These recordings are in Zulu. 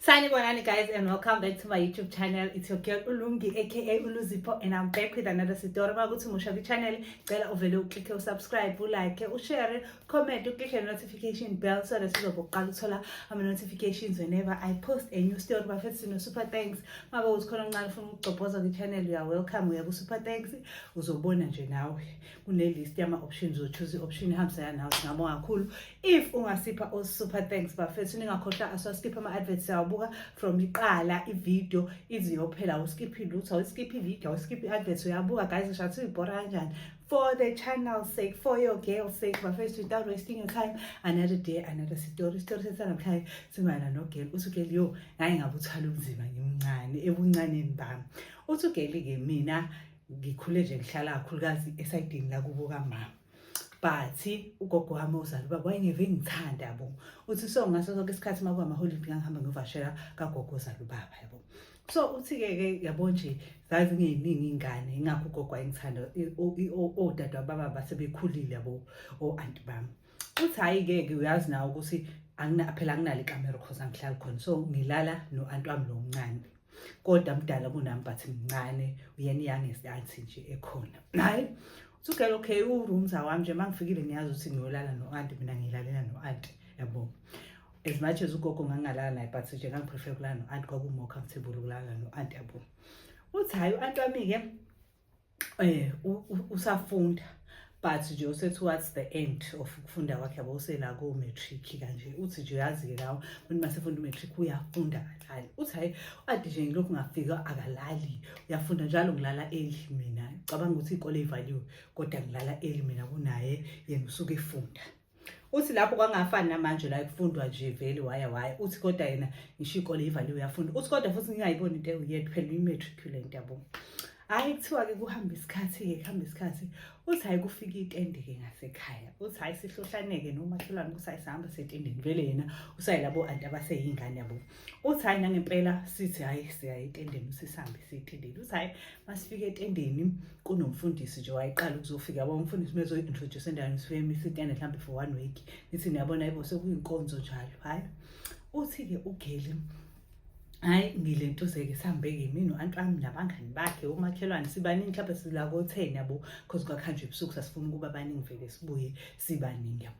Sanibonani guys and welcome back to my YouTube channel. It's your girl Ulungi aka Uluzipho and I'm back with another story. Makuthi musha ku channel, cela uvele uclicke usubscribe, ulike, ushare, comment, uclicke notification bell so that uzobuqala uthola ama notifications whenever I post a new story. Bafethu, sino super thanks. Mabe uthi khona omncane ufuna ukugcobhoza ku channel, you are welcome. Uya ku super thanks, uzobona nje nawe kune list yama options, uchoose i-option ehambisana nawe. Singabonga kakhulu if ungasipha o super thanks. Bafethu, ningakhohlwa, asiwaskip ama-adverts, siyawabuka from iqala ivideo ize iyophela. Awuskiphi lutho, awuskiphi ivideo, awuskiphi i-adverts, uyabuka guys. Ngisho uyibhora kanjani, for the channel sake, for your girl sake. Bafethu, without wasting your time, another day, another story. Story sethu namhlanje simayelana nogirl. Uthi ugirl, yo, ngaye ngabuthwala ubunzima ngimncane, ebuncaneni bami. Uthi ugirl-ke, mina ngikhule nje ngihlala kakhulukazi esayidini lakubo kamama, but ugogo wami ozala ubaba wayengeve ngithanda, yabo. Uthi so ngaso sonke isikhathi uma kuwamaholidi ngangihamba ngiyovashela kagogo ozala ubaba, yabo. So uthi-ke ke, yabo nje, zazingey'ningi iy'ngane, ingakho ugogo wayengithanda. Odadewabo baba basebekhulile, yabo, o-anti bami. Uthi hhayi-ke ke, uyazi nawe ukuthi phela anginalo ikamero cause angihlali khona, so ngilala no-anti wami lo omncane, kodwa mdala kunami but mncane, uyena i-youngest auntie nje ekhona. Hhayi, uthi ugirl, okay, urumza wami nje, uma ngifikile ngiyazi ukuthi ngiyolala no-anti, mina ngiyilalela no-anti, yabo. As much as ugogo ngangingalala naye, but nje ngangiprefer ukulala no-anti, kwaku-more comfortable ukulala no-anti, yabo. Uthi hhayi, u-anti wami-ke usafunda, but nje use towards the end of ukufunda kwakhe, yabo, usela ko-matric kanje. Uthi nje uyazi-ke nawe umuntu masefunda u-matric uyafunda kalali. Uthi hhayi, ade nje ngilokhu ngafika akalali, uyafunda njalo. Ngilala early mina, cabanga ukuthi iy'kole ey'valiwe kodwa ngilala early mina kunaye, yena usuke efunda. Uthi lapho kwangafani namanje la kufundwa nje vele waya waya. Uthi kodwa yena ngisho iy'kole ivaliwe uyafunda. Uthi kodwa futhi ngingayiboni into ewuyethu, phela i-matriculant, yabo. Hhayi, kuthiwa-ke kuhamba isikhathi-ke, kuhamba isikhathi. Uthi hhayi, kufika itende-ke ngasekhaya. Uthi hhayi, sihlohlaneke nomakhelwane ukuthi hhayi, sihamba setendeni, vele yena usayilabo anti abaseyingane, yabo. Uthi hhayi, nangempela sithi hhayi, siya etendeni, sihambe siye etendeni. Uthi hhayi, masifika etendeni kunomfundisi nje wayeqala ukuzofika, yabo. Umfundisi uma ezoyi-introduce endaweni, sifike emise itende mhlawumbe for one week, nithi niyabona, yebo, sekuyinkonzo njalo. Hhayi, uthi-ke ugirl, hhayi, ngilentuze-ke, sihambe-ke mina no-anti wami nabangani bakhe, umakhelwane, sibaningi, mhlawumbe sila ko-10, yabo, cause kwakhanjwa ebusuku, sasifuna ukuba baningi vele, sibuye sibaningi, yabo.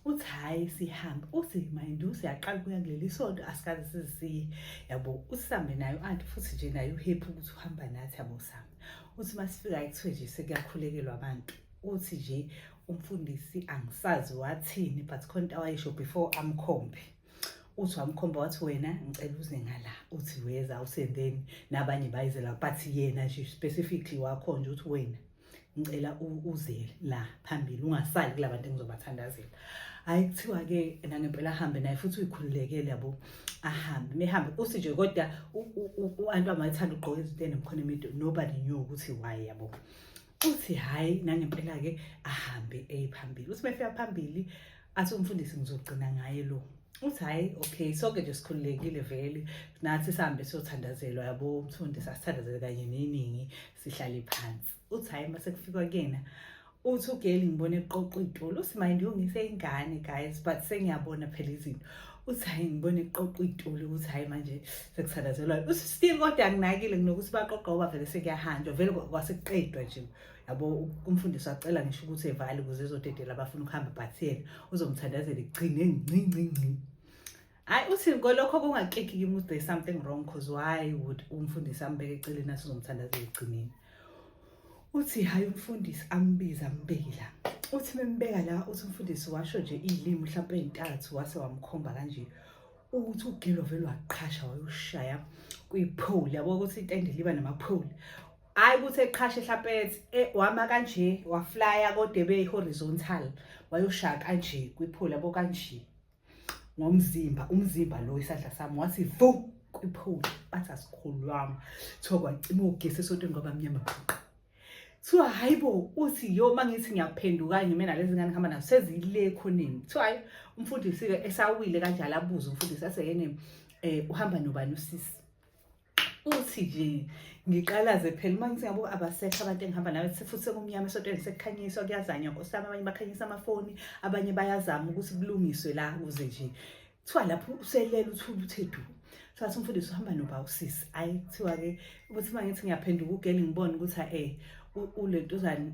Uthi hhayi, sihambe. Uthi mind you, siyaqala ukuya kuleli sonto, asikaze sizisiye, yabo. Uthi sihambe naye u-anti, futhi nje naye uhappy ukuthi uhamba nathi, yabo. Sihambe. Uthi masifika kuthiwe nje sekuyakhulekelwa abantu. Uthi nje umfundisi, angisazi wathini, but khona into awayisho before amkhombe. Uthi wamkhomba wathi, "Wena, ngicela uze ngala." Uthi weza usendeni nabanye bayizela, but yena nje specifically wakhonja uthi, "Wena, ngicela uze la phambili, ungasali kula bantu engizobathandazela." Hhayi, kuthiwa-ke nangempela ahambe naye futhi uyikhululekele, yabo, ahambe mehambe. Uthi nje kodwa u-anti wami wayethanda ukugqoka izinto ey'nemikhono emide, nobody knew ukuthi why, yabo. Uthi hhayi, nangempela-ke ahambe ephambili. Uthi mefika phambili athi umfundisi, "Ngizogcina ngaye lo." Uthi hhayi, okay, sonke nje sikhululekile vele nathi sihambe siyothandazelwa, yabo. Umfundisi asithandazele kanye neningi, sihlale phansi. Uthi hhayi, mase kufikwa kuyena, uthi ugirl, ngibone eqoqa iy'tulo. Uthi mind you, ngiseyingane guys, but sengiyabona phela izinto. Uthi hhayi, ngibone eqoqa iy'tulo ukuthi hhayi, manje sekuthandazelwa. Uthi still kodwa anginakile kunokuthi baqoqa ngoba vele sekuyahanjwa vele, kwasekuqedwa nje, yabo. Umfundisi wacela ngisho ukuthi evale ukuze ezodedela abafuna ukuhamba, but yena uzomthandazela igcine ngci ngci ngci. Hayi, uthi ngolokho kungaclicki kimi ukuthi there's something wrong, 'cause why would umfundisi ambeke eceleni athi uzomthandazela egcineni? Uthi hhayi, umfundisi ambize, ambeke la. Uthi membeka la, uthi umfundisi washo nje iy'limi mhlawumpe ey'ntathu, wase wamkhomba kanje. Ukuthi ugirl vele waqhasha wayoshaya kwipholi, yabo, ukuthi itende liba namapholi. Hhayi, ukuthi eqhashe hlampe wama kanje, waflya kodwa ebe horizontal, wayoshaya kanje kwipholi, yabo, kanje ngomzimba, umzimba lo, isandla sami, wathi vu kwipholi. Bathi asikhulwanga. Kuthiwa kwacima ugesi esontweni, kwaba mnyama bhuqe. Kuthiwa hayi bo, uthi yo, mangithi ngiyaphenduka ngime nalezi ngane ngihamba nazo sezile ekhoneni. Kuthiwa hayi, umfundisi-ke esawile kanjalo, abuze umfundisi aseyene, uhamba nobani usisi? Uthi nje ngiqalaze phela uma ngithi ngiyabo, abasekho abantu engihamba nabo, futhi sekumnyama esontweni, sekukhanyiswa, kuyazanywa nkosi yami, abanye bakhanyisa amafoni, abanye bayazama ukuthi kulungiswe la ukuze nje. Kuthiwa lapho uselele uthule, uthe du. Kuthiwa umfundisi uhamba noba usisi. Ayi kuthiwa-ke ukuthi uma ngithi ngiyaphenduka ugeli ngibone ukuthi eh ulentuzane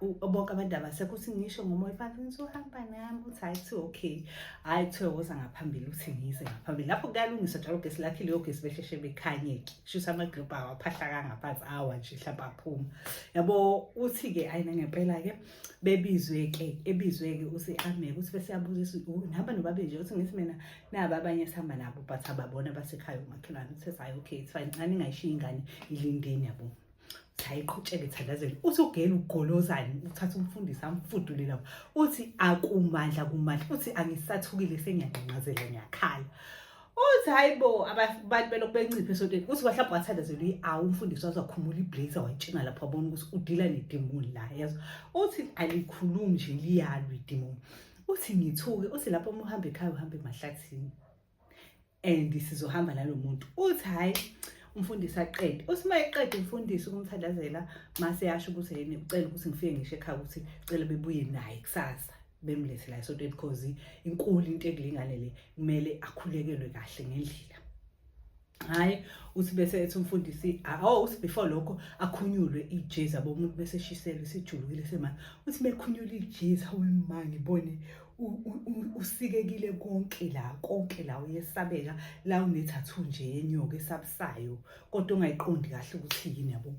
bonke abantu abasekho uthi ngisho ngomoya phansi ngithi uhamba nami uthi hhayi kuthiwa okay hhayi kuthiwa woza ngaphambili uthi ngize ngaphambili lapho kuyalungiswa njalo ugesi lakhile yogesi besheshe bekhanyeke shuthi amagrip awo aphahlaka ngaphansi awa nje mhlawumbe aphuma yabo uthi-ke hhayi nangempela-ke bebizwe-ke ebizwe-ke uthi ameke uthi bese yabuza nihamba nobabili nje uthi ngithi mina naba abanye esihamba nabo but ababona basekhaya umakhelwane uthi hhayi okay it's fine ncane ingayishiyi ingane ilindeni yabo sayiqhutsheke ethandazweni uthi ugela ugolozani uthatha umfundisi amfudule lapho uthi akumandla kumandla uthi angisathukile sengiyangqangqazela ngiyakhala uthi hayi bo abantu belokhu benciphe esontweni uthi mhlawumbe wathandazela uyi-awu umfundisi waze wakhumula iblazer wayitshinga lapho wabona ukuthi udila nedimoni la yazo uthi alikhulumi nje liyalwa idimoni uthi ngithuke uthi lapho uma uhamba ekhaya uhamba emahlathini and sizohamba nalo muntu uthi hhayi umfundisi aqede uthi uma eqeda umfundisi ukumthandazela mase yasho ukuthi yena ucela ukuthi ngifike ngisho ekhaya ukuthi cela bebuye naye kusasa bemlethe la esontweni because inkulu into ekulingane le kumele akhulekelwe kahle ngendlela. Hhayi uthi bese ethi umfundisi oh uthi before lokho akhunyulwe ijezi abo umuntu bese eshiselwe sijulukile semali uthi mekhunyulwe ijezi hawu ma ngibone usikekile konke la konke la uyesabeka la unethathu nje yenyoka esabisayo kodwa ongayiqondi kahle ukuthi yini yabo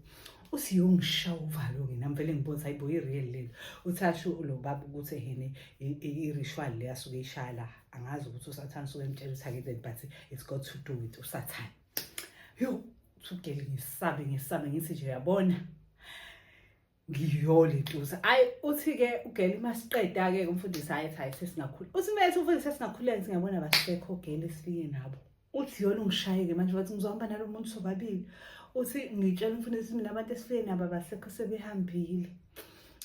uthi yongishaya uvalo-ke nami vele ngibona hayi bo i-real lelo uthi asho lo baba ukuthi ehene i-ritual le asuke ishaya la angazi ukuthi usathane usuke emtshela ukuthi akenzeni but it's got to do with usathane yo uthugele ngisabe ngisabe ngithi nje uyabona ngiyole ntuza ayi uthi-ke ugele uma siqeda-ke umfundisi hayi ethi hayi sesingakhula uthi uma ethi umfundisi sesingakhuleka singabona basekho ogele esifike nabo uthi yona ungishayeke manje wathi ngizohamba nalo muntu sobabili uthi ngitshela umfundisi mina abantu esifike nabo abasekho sebehambile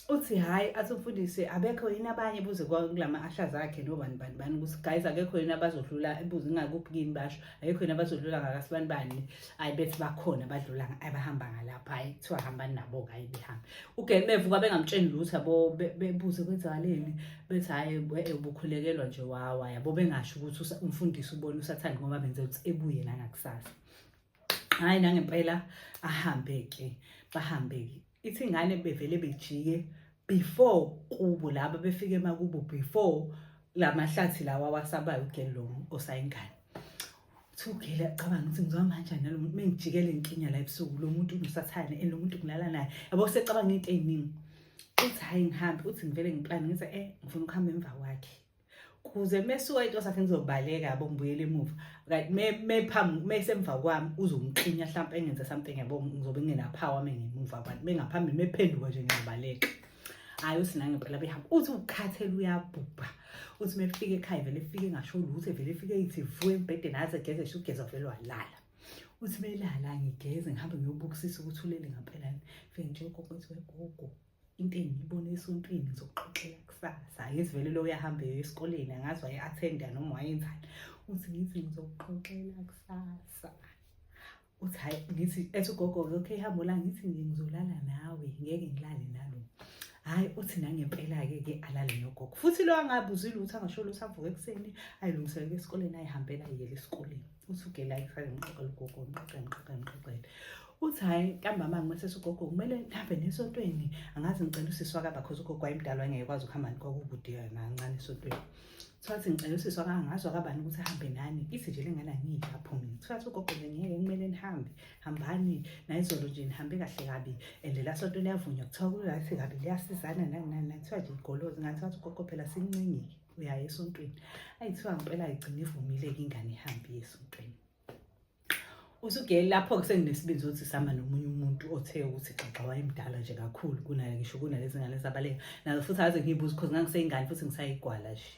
uthi hhayi athi umfundisi abekho yini abanye buze kulama ashazi akhe nobani bani bani ukuthi guys akekho yini abazodlula ebuze ingakuphi kini basho akekho yini abazodlula ngakasibani bani hhayi bethi bakhona abadlula abahamba ngalapha hhayi kuthiwa hambani nabo-ke hhayi behambe ugele bevuka bengamtsheni lutho yabo bebuze kwenzakaleni bethi hhayi ubukhulekelwa nje wawa yabo bengasho ukuthi umfundisi ubona usathane ngoba benze ukuthi ebuye nangakusasa hhayi nangempela ahambe-ke bahambe-ke ithi ingane bevele bejike before kubo laba befike emakubo before lamahlathi lawa awasabayo ugele lo osayingane uthi ugele acabanga ukuthi ngizohamba kanjani nalo muntu mengijikele inkinya la ebusuku lo muntu unosathane and lo muntu ngilala naye yabo usecabanga into ey'ningi uthi hhayi ngihambe uthi ngivele ngiplane ngithi ngifuna ukuhamba emva kwakhe kuze mesuka into sakhe ngizobaleka yabo ngibuyele emuva right me phambi mesemva kwami uzongiklinya mhlawumbe engenze something yabo ngizobe ngingena power mengemuva but mengaphambili mephenduka nje ngiyabaleka. Hhayi uthi nangempela behamba uthi ukukhathela uyabhubha uthi mefika ekhaya vele efike engasho lutho vele efike ithi vu embhedeni aze egeze sho ugeza vele walala. Uthi melala ngigeze ngihambe ngiyobukisisa ukuthi ulele ngempela yini. Fike ngitshela ugogo ngithi wegogo into engiyibone esontweni ngizokuxoxela kusasa. Angithi vele lo uyahamba esikoleni angazi waye-attenda noma wayenzani. Uthi ngithi ngizokuxoxela kusasa. Uthi hhayi ngithi ethi ugogo-ke okay hamba la ngithi nje ngizolala nawe ngeke ngilale nalo. Hhayi uthi nangempela-ke ke alale nogogo. Futhi lo angabuzi lutho angasho lutho avuke ekuseni ayilungiselele esikoleni ayihambela ayiyele esikoleni. Uthi ugela ayifake ngixoxele ugogo ngixoxele ngixoxele ngixoxele. Uthi hhayi ntambama ngimesese ugogo kumele ngihambe nesontweni angazi ngicela usisi wakaba cause ugogo wayemdala wayengeke kwazi ukuhamba kwakukude kancane esontweni. Kuthiwa athi ngicela usisi wakangazi wakabani ukuthi ahambe nani ithi nje lengane angiyi lapho mina. Kuthiwa athi ugogo nje ngeke kumele nihambe hambani nayizolo nje nihambe kahle kabi and la sonto liyavunywa kuthiwa ku-right kabi liyasizana nani nani nani kuthiwa nje igolozi ngathi wathi ugogo phela sincengile uyaya esontweni. Ayi kuthiwa ngempela igcina ivumile-ke ingane ihambe iye esontweni. Usugeli lapho-ke senginesibindi sokuthi sihamba nomunye umuntu othe ukuthi xaxa wayemdala nje kakhulu kunaye ngisho kunalezi ngane ezabaleka nazo futhi aze ngiyibuze cause ngangiseyingane futhi ngisayigwala nje.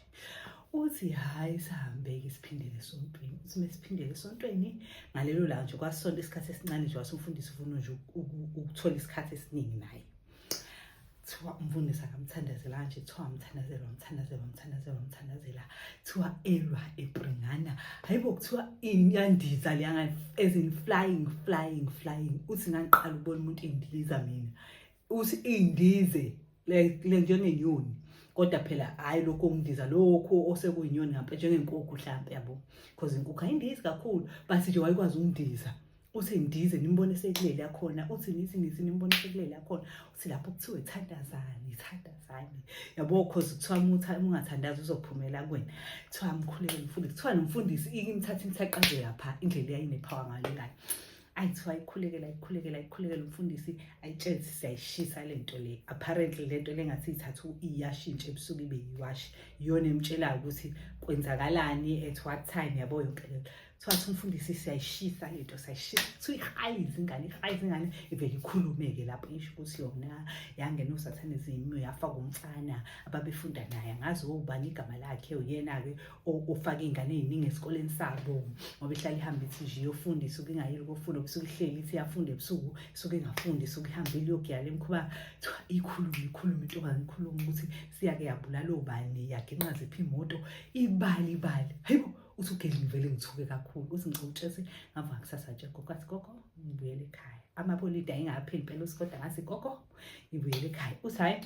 Uthi hhayi sihambe-ke siphindele esontweni. Uthi uma siphindele esontweni ngalelo langa nje kwasonto isikhathi esincane nje wase umfundisi ufuna nje ukuthola isikhathi esiningi naye. Kuthiwa umfundisi akamthandazela kanje kuthiwa wamthandazela wamthandazela wamthandazela wamthandazela kuthiwa elwa epringana hayibo kuthiwa iyandiza leyanga as in flying flying flying uthi ngangiqala ukubona umuntu endiza mina uthi indize le njengenyoni Kodwa phela hhayi lokhu okundiza lokhu osekuyinyoni ngampela, njengenkukhu hlampe, yabo, because inkukhu ayindizi kakhulu, but nje wayekwazi ukundiza. Uthi ndize nimbone sekulele yakhona, uthi nithi nithi nimbone sekulele yakhona. Uthi lapho kuthiwe thandazani, thandazani, yabo, cause kuthiwa uma ungathandazi uzophumela kuwena. Kuthiwa amkhuleke umfundisi, kuthiwa nomfundisi imthatha imthaqaze lapha, indlela eyayinephawa ngayo lengane. Ayi, kuthiwa ikhulekela, ikhulekela, ikhulekela umfundisi, ayitshele ukuthi siyayishisa le nto le. Apparently le nto le ngathi ithatha iyashintsha ebusuku ibe yiwashi, iyona emtshelayo ukuthi kwenzakalani at what time, yabo, yonke le nto. Kuthiwa athi umfundisi, "Siyayishisa le nto, siyayishisa." Kuthiwa ihayize ingane, ihayize ingane, ivele ikhulume-ke lapho, isho ukuthi yona yangena usathanism, yafaka umfana ababefunda naye, angazi ubani igama lakhe, uyena-ke ofake iy'ngane ey'ningi esikoleni sabo, ngoba ihlala ihambe ithi nje iyofunda, isuke ingayeli ukufunda, isuke ihleli ithi iyafunda ebusuku, isuke ingafundi, isuke ihambile iyogiyala imikhuba. Kuthiwa ikhulume, ikhulume intombazane, ikhulume ukuthi siyake yabulala obani, yaginqa ziphi imoto, ibali ibali. Hayibo, uthi ugeli, ngivele ngithuke kakhulu. Uthi ngicela utshese ngavuka kusasa nje, gogo, athi, "Gogo, ngibuyele ekhaya." Amaholide ayingapheli impela, uthi kodwa ngathi, "Gogo, ngibuyele ekhaya." Uthi hhayi,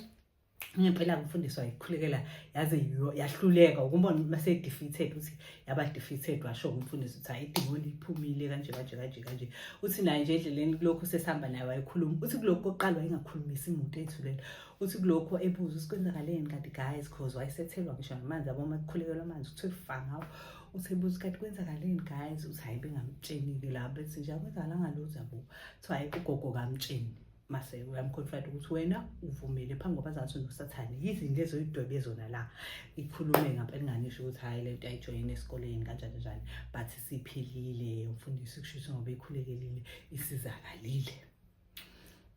ngempela umfundisi wayikhulekela yaze yahluleka ukumbona mase defeated. Uthi yaba defeated, washo umfundisi uthi hayi, idimoni iphumile kanje kanje kanje kanje. Uthi naye nje endleleni kulokhu sesihamba naye wayekhuluma. Uthi kulokhu kokuqala wayengakhulumisi imoto ethulela. Uthi kulokhu ebuza ukuthi kwenzakaleni kanti guys, cause wayesethelwa ngisho namanzi, yabo, uma kukhulekelwa amanzi kuthiwe fa ngawo. Uthi ebuza kanti kwenzakaleni guys, uthi hayi, bengamtshenile la, bethi nje akwenzakalanga lutho, yabo. Kuthiwa hayi, ugogo kamtsheni, mase uyamconfront ukuthi wena uvumile phambi kwabazali nosathane, yizinto ezoyidwebe zona la. Ikhulume ngampela inganisho ukuthi hhayi, lento ayijoyine esikoleni kanjani kanjani, but siphilile umfundisi kusho ngoba ikhulekelile, isizakalile.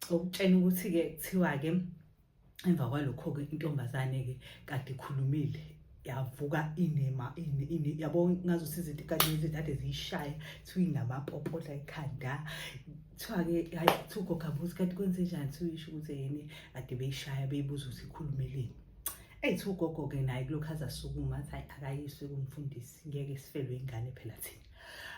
Okutshena ukuthi-ke kuthiwa-ke emva kwalokho-ke intombazane-ke kade ikhulumile yavuka inema ine, yabo, ngazuthi izinto kade izinto kade ziyishaya, kuthiwa inamapopotla ekhanda. Kuthiwa-ke hayi, kuthiwa ugogo abuza kanti kwenzenjani, kuthiwa isho ukuthi yini kade beyishaya, beyibuza ukuthi ikhulumeleni. Eyi, kuthiwa ugogo-ke naye kulokhu aze asukuma, athi hayi, akayiswe kumfundisi, ngeke sifelwe ingane phela thina.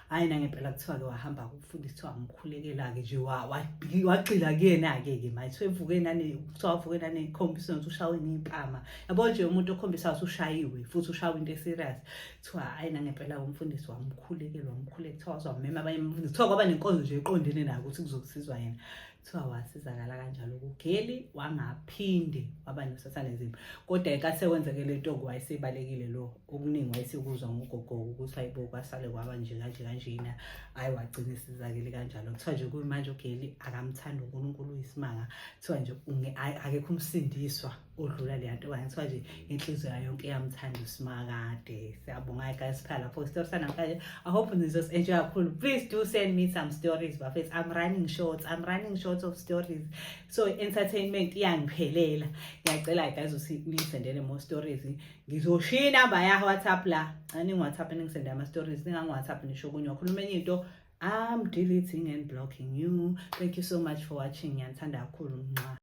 Hhayi, nangempela kuthiwa-ke wahamba kumfundisi, kuthiwa wamkhulekela-ke nje, wagxila kuyena-ke ke manje. Kuthiwa evuke nane, kuthiwa wavuke nanekhombisa ukuthi ushawe ney'mpama, yabo nje, umuntu okhombisa ukuthi ushayiwe futhi ushawe into e-serious. Kuthiwa hhayi, nangempela umfundisi wamkhulekela, wamkhuleka. Kuthiwa wazwamema abanye abafundisi, kuthiwa kwaba nenkonzo nje eqondene naye ukuthi kuzokusizwa yena. Kuthiwa wasizakala kanjalo kugeli, wangaphinde waba nosathanism. Kodwa ngenkathi sekwenzeke le nto, wayesebalekile lo, okuningi wayesekuzwa ngogogo ukuthi hayibo, kwasale kwaba nje kanje kanjena. Hhayi, wagcina esizakele kanjalo. Kuthiwa nje kuyimanje ugeli akamthandi uNkulunkulu, uyisimanga. Kuthiwa nje akekho umsindiswa odlula leya nto. Kuthiwa nje inhliziyo yayo yonke iyamthanda uSimakade. Siyabonga guys, phela lapho isitori sanamhlanje. I hope nizos-enjoy kakhulu. Please do send me some stories, bafethu. I'm running short, I'm running short of stories, so entertainment iyangiphelela. Ngiyacela guys ukuthi ningisendele more stories. Ngizoshiya inamba ya WhatsApp la, aningi-WhatsApp, ningisendele ama-stories, ningangi-WhatsApp nisho okunye, wakhuluma enye into, I'm deleting and blocking you. Thank you so much for watching. Ngiyanithanda kakhulu. Nxa.